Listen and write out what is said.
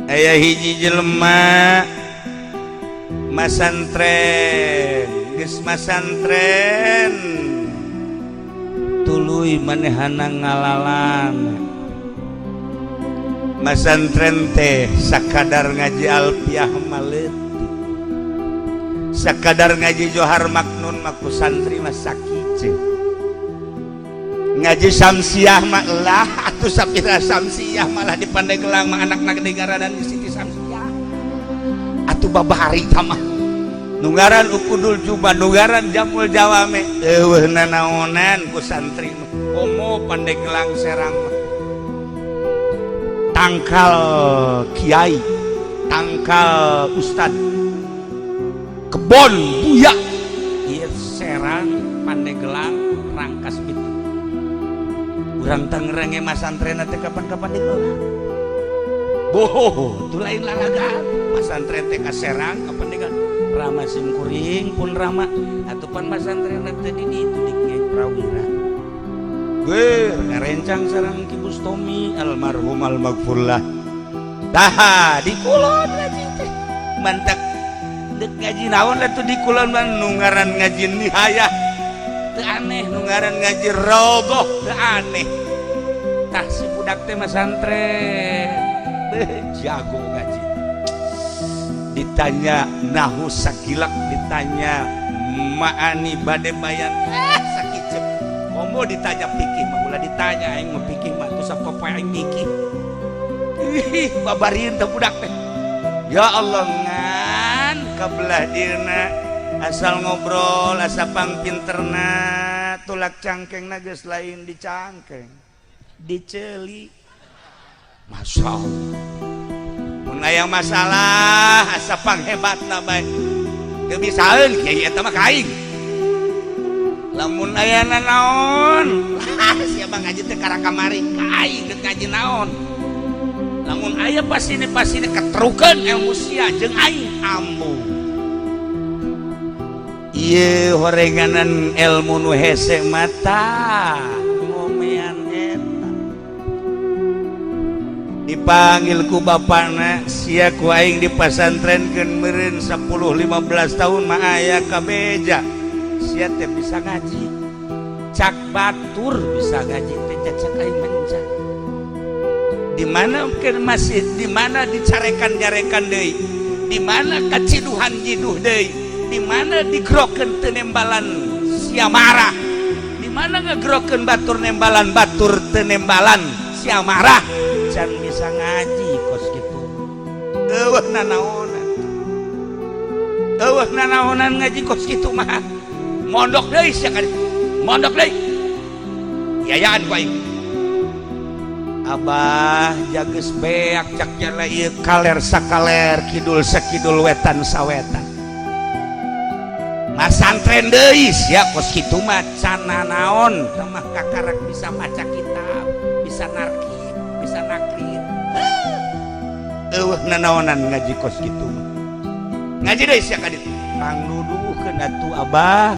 Aya hiji jelema masantren, geus masantren tuluy manehana ngalalan. Masantren teh sakadar ngaji alfiah mah leutik, sakadar ngaji Johar Maknun mah ku santri mah sakieu, ngaji Samsiah mah lah atuh sapira Samsiah malah di Pandeglang mah anak negara dan di Siti Samsiah atuh babari mah nunggaran Ukudul Juba, nunggaran Jamul Jawame, eueuh nanaonan ku santri mah. Komo Pandeglang, Serang mah tangkal kiai, tangkal ustad, kebon buya ieu Serang, Pandeglang, Rangkas Bitung. Urang Tangerang ge masantren teh kapan-kapan digelar. Boh, itu lain lalagan. Masantren teh ka Serang, ka Pandeglang. Rama sim kuring pun rama atuh pan masantren teh di ditu di Kiai Prawira. Gue rencang sareng Ki Bustomi almarhum almaghfurlah. Tah, di kulon ngaji teh. Mantak dek ngaji naon atuh di kulon mah, nu ngaran ngaji nihayah teu aneh, nu ngaran ngaji roboh teu aneh. Tah, si budak teh masantren. Beuh, jago ngaji. Ditanya nahu sakilak, ditanya ma'ani bade bayan, ah sakicep. Komo ditanya pikih mah ulah ditanya, aing mah pikih mah tuh sapopoe aing mikih. Ih, babarieun teh budak teh. Ya Allah, ngan kabelah dieuna asal ngobrol asa pangpinterna, tulak cangkeng geus lain di cangkeng, diceli. Masya Allah, mun aya masalah asa panghebatna bae, teu bisaeun kiai eta mah ka aing. Lamun aya naon, siapa ngaji teh kara kamari ka aing, deuk ngaji naon. Lamun aya pasine pasine ketrukeun ilmu sia jeung aing ambu. Ieu horenganan ilmu nu hese mata ngomean eta. Dipanggil ku bapana, "Sia ku aing dipasantrenkeun meureun 10 15 tahun mah aya kabeja sia teh bisa ngaji. Cak batur bisa ngaji teh, cak aing menca di mana mungkin masih di mana dicarekan-carekan deui, di mana kaciduhan jiduh deui, di mana digrokeun teu nembalan sia marah, di mana ngegrokeun batur nembalan, batur teu nembalan sia marah. Can bisa ngaji kos kitu, eueuh nanaonan, eueuh nanaonan ngaji kos kitu mah. Mondok deui sia ka, mondok deui, yayaan ku aing." "Abah, jages beak," cak jala ieu, "kaler sakaler, kidul sakidul, wetan sawetan, masantren deui sia kos kitu mah can nanaon mah, kakarak bisa maca kitab, bisa narkib, bisa nakrib, eueuh nanaonan ngaji kos kitu mah. Ngaji deui sia ka ditu." "Pangnuduhkeun atuh, Abah."